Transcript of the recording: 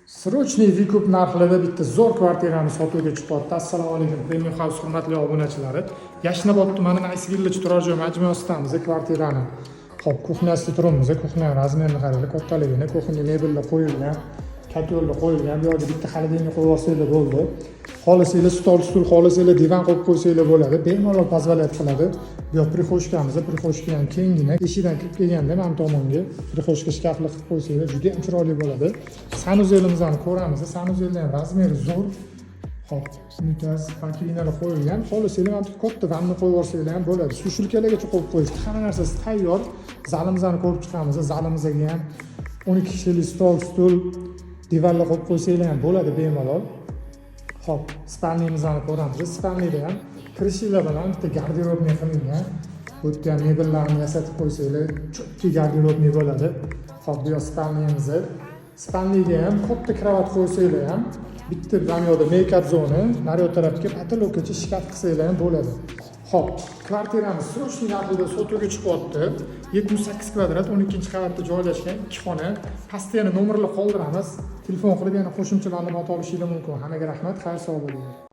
Срочный выкуп narxlarda bitta zo'r kvartirani sotuvga chiqyapti. Assalomu alaykum, Premium House hurmatli obunachilari. Yashnobod tumani, Nice Village turar joy majmuasidamiz kvartirani. Xo'p, кухня sida turibmiz. Кухня размер ini qaranglar, kattaligini. Кухня mebellar qo'yilgan, котёл lar qo'yilgan. Bu yerga bitta холодильник qo'yib olsanglar bo'ldi. Xohlasanglar stol, stul, xohlasanglar divan qo'yib qo'ysanglar bo'ladi. Bemalol позволять qiladi. Bu yoq прихожка miz, прихожка ham kenggina. Eshikdan kirib kelganda mana tomonga прихожка shkafli qilib qo'ysanglar juda ham chiroyli bo'ladi. Санузел imizni ko'ramiz. Санузел ni ham размер i zo'r. Xo'p, unitaz, раковина lar qo'yilgan. Xohlasanglar mana bu katta vanna qo'yib yuborsanglar ham bo'ladi. Сушилка largacha qo'yib qo'yishdi. Hamma narsasi tayyor. Zalimizni ko'rib chiqamiz. Zalimizga ham 12 kishilik stol, stul, divanlar qo'yib qo'ysanglar ham bo'ladi bemalol. Xo'p, спальня mizni ko'ramiz. Спальня da ham kirishinglar bilan bitta гардеробный qilingan. Bu yerda ham mebellarni yasatib qo'ysanglar, чёткий гардеробный bo'ladi. Xo'p, bu yoq спальня miz. Спальня ga ham katta кровать qo'ysanglar ham, bitta mana yoqda make-up zona, naryoq tarafga потолок gacha shkaf qilsanglar ham bo'ladi. Xo'p, kvartiramiz срочный narxida sotuvga chiqyapti. 78 kvadrat, 12-qavatda joylashgan, ikki xona. Pastda yana nomerlar qoldiramiz. Telefon qilib yana qo'shimcha ma'lumot olishinglar mumkin. Hammaga rahmat, xayr, sog' bo'linglar.